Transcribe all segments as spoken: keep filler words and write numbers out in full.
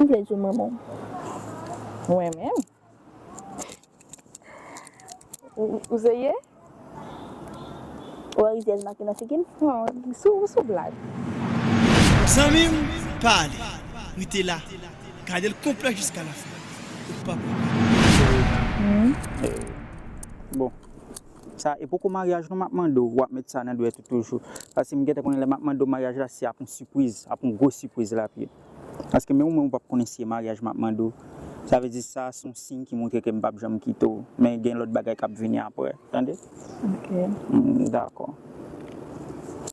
M vle di w m renmen w. Mwen menm? Ou, ou serye? Ou wè rizyèz make nan figi m? Non, sou, sou blag. Zanmi m, pa ale. Rete la. Gade l konplè jiska lafen. Ou p ap regrèt. Bon. Sa e poko maryaj non m ap mande w, w ap met sa nan dwèt ou toujou. Paske m gentan konnen lè m ap mande w maryaj la, se ap yon sipriz, ap yon gwo sipriz l ap ye. Paske menm ou menm ou p ap konnen si e maryaj m ap mande w. Sa vle di sa se yon siy ki montre ke m p ap janm kite w. Men gen lòt bagay k ap vini apre, tande? Ok. Mm, dakò.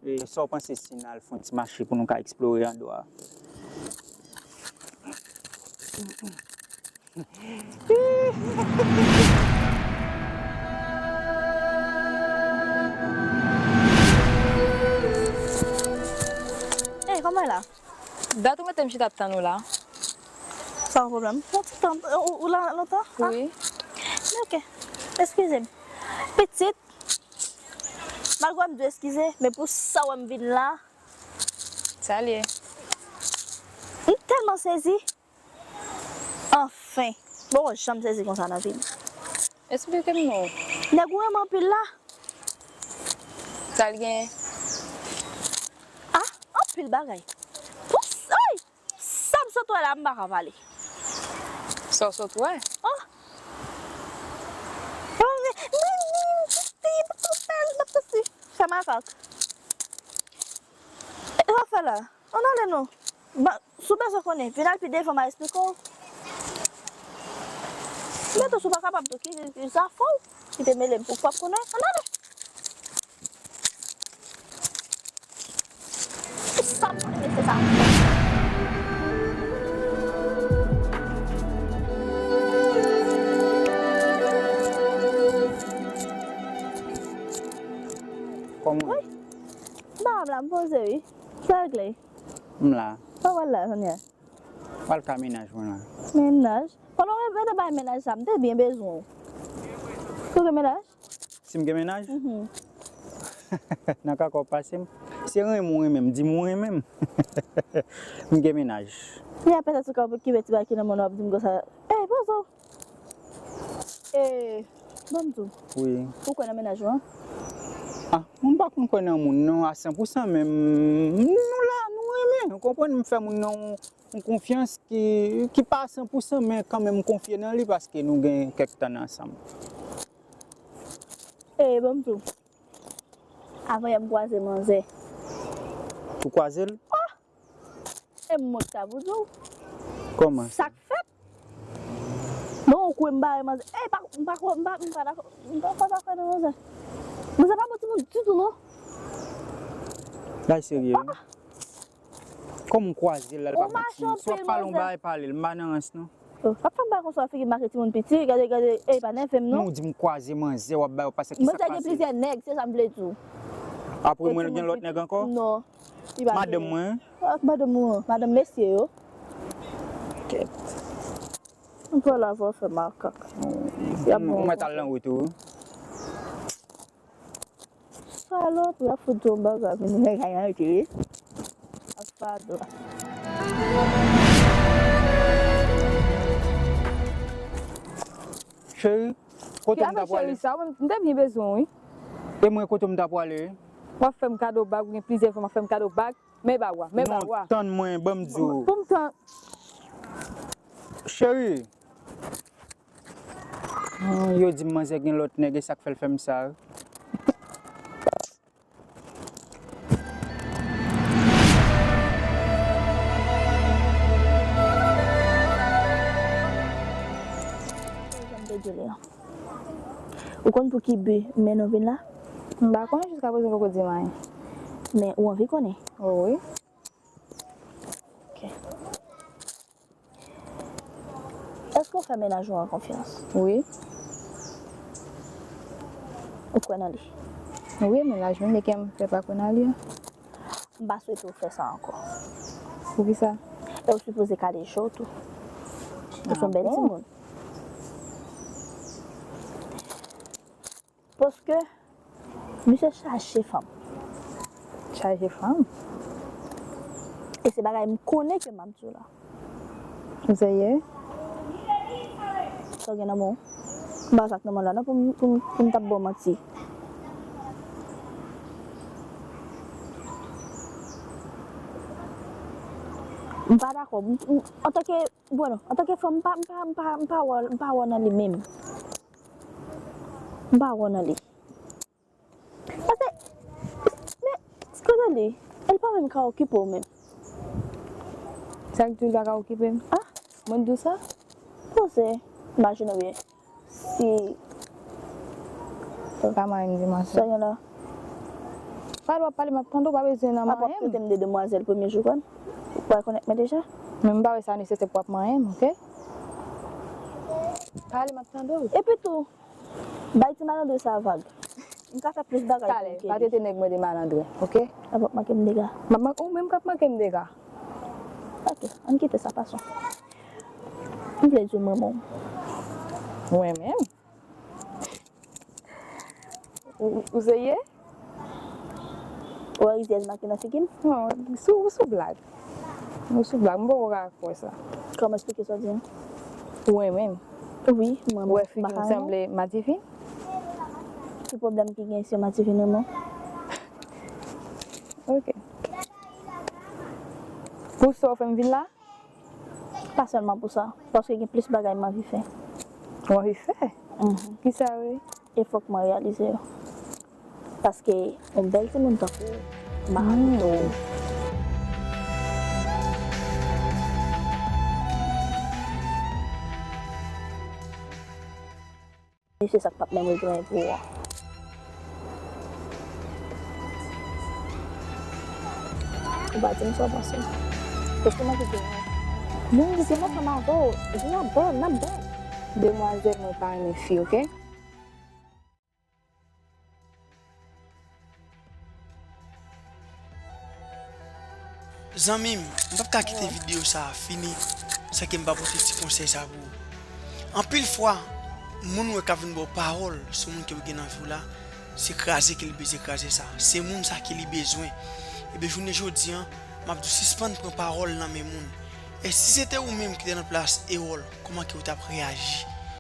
E sa w panse si n al fè yon ti mache pou nou ka eksplore andwa a? Ey, kòman w la? Dat ou mete m chita ap tann ou la. Pa gen pwoblèm. Yon ti tan, ou, ou la lontan? Wi. Ok. Eskize m. Pitit, malgre m di w eskize, men pou sa w wè m vin la. Sa l ye? M tèlman sezi. Anfen, m poko janm sezi konsa nan vi m. Esplike m non. Nèg ou renmen anpil la. Sa l genyen? Ah, anpil bagay. Pou sa, sa m sot wè la, m pa ka pale. Sa w sot wè? Oh. Fè makak. E sa w fè la? Ann ale non. Si w bezwen konnen, vin al pi devan m a esplike w. Men tou, si w pa kapab tou, ki, ki zafè w, kite mele m pou w p ap konnen. Ann ale. Sa m konnen, men se sa. Kòman? Wi. Ba m la, m poze wi. Sa regle? M la. Sa w al la, kounye a? Pral ka mennaj mwen la. Mennaj? Pandan w rete bay mennaj sa, m te byen bezwen w. Ou gen mennaj? Si m gen mennaj? Mhm. Nan kaka w pase m. Se renmen w renmen m, di m ou renmen m. M gen mennaj. Li a petèt ou ka okipe ti bagay ki nan men w, w ap di m konsa. Ey, poze w. Ey, ban m di w. Wi. Ou kwè nan mennaj ou an? Ah, moun pa konn kwè nan moun non a san pou san, men m, nou la, nou renmen. Ou konprann, m fè moun nan yon, yon konfyans ki, ki pa san pou san, men kanmenm m konfye nan li paske nou gen kèk tan ansanm. Ey, ban m di w. Avan yè m kwaze manzè. Ou kwaze l? E mwen ki ta pou di w. Kòman? Sa k fèt? Bon, ou kwè m bare manzè. Ey, pa, m pa kwè, m pa, m pa dakò. M pa, pa dakò nan manzè. Manzè pa bon timoun ditou non. Bay serye wi. Kòm m kwaze l la, l pa bon timoun. Si w ap pale yon bagay, pale l. M pa nan rans non. Oh, pa fè m bagay konsa, figi make timoun piti. Gade, gade, ey, pa nève m non. Non, ou di m kwaze manzè, w ap bay, w ap pase, kisa k pase? Manzè gen plizyè nèg, se sa m vle di w. Apre mwen, gen lòt nèg ankò? Non. Madanm mwen? Ah, madanm ou an, madanm mesye yo. Kèt. Ou pral avè w fè makak. Y ap bon. Mwen t al nan wout ou. Salòp, y ap fout yon bagay vin nan kay la, wi. Ak fado. Cheri, kote m ta pwale? Cheri sa, m te byen bezwen w, wi. E mwen, kote m ta pwale? W ap fè m kado bag, ou gen plizyè fwa w ap fè m kado bag. Men ba w a, men ba w a. Non, tann mwen, ban m di w. Pou m tann. Cheri. Oh, yo di m manzè gen lòt nèg, e sa k fè l fè m sa. Jan m te di w li an. Ou konn pou ki bi m mennen w vin la? M pa konnen, jiskaprezan ou poko di m anyen. Men ou anvi konnen? O wi. Ok. Èske w fè mennaj ou an konfyans? Wi. Ou kwè nan li? Wi, mennaj mwen, men kè m fè pa kwè nan li a. M pa swete w fè sa ankò. Poukisa? E w sipoze kale je w tou. Ou se yon bèl timoun. Paske misye chaje fanm. Chaje fanm? E se bagay m konnen ke m ap di w la. Ou serye? Sa w gen nan men w? M pa sa k nan men w la non pou m, pou m, pou m t ap ba w manti. M pa dakò. M, m, antanke, bueno, antanke fanm, m pa, m pa, m pa, m pa wè, m pa wè nan li menm. M pa wè nan li. Paske, men, kote li, el pa menm ka okipe w menm. Sa k di l pa ka okipe m? Ah, mwen di w sa? Poze, imajine w byen. Si. Ou ka manyen m di mwen sa. Sa gen la? Pale w ap pale, m ap tande w, pa bezwen nan manyen m. Ap ap trete m de demwazèl premye jou, kwè m. Ou pa rekonèt mwen deja? Men m pa wè sa nesesè pou w ap manyen m, oke? Pale, m ap tande w. Epi tou, bay ti malandren sa vag. M ka fè plis bagay pou ou ke li. Talè, pa trete nèg mwen de malandren, oke? Ap ap manke m dega. M ap man-, ou menm k ap manke m dega. Oke, ann kite sa, pasons. M vle di w m renmen w. Mwen menm? Ou, ou serye? Ou wè rizyèz make nan figi m? Non, sou, sou blag. Ou sou blag, m poko ka kwè sa. Kòman eksplike sa w di an? Ou renmen m? Wi, mwen. Ou wè figi m sanble Madivin? Ki pwoblèm ki gen si Madivin renmen w? Ok. Pou sa w fè m vin la? Pa sèlman pou sa, paske gen plis bagay m anvi fè. Ou anvi fè? Mhm. Kisa yo ye? E fòk mwen reyalize yo. Paske yon bèl timoun tankou w, m ap akoute w. E se sa k p ap menm retounen pou ou an. Ou pa di m sa w panse. Paske mwen ki genyen. Non, se mwen fanm avè w. N ap bèl, n ap bèl. Demwazèl, mwen pa renmen fi, oke? Zanmi m, m p ap ka kite videyo sa a fini san ke m pa pote ti konsèy sa pou ou. Anpil fwa, moun ou wè k ap vin ba w pawòl sou moun ke w gen nan vi w la, se kraze ke li bezwen kraze sa. Se moun sa ke li bezwen. Ebyen, jounen jodi a, m ap di w sispann pran pawòl nan men moun. E si se te ou menm ki te nan plas Ewòl, kòman ke w t ap reyaji?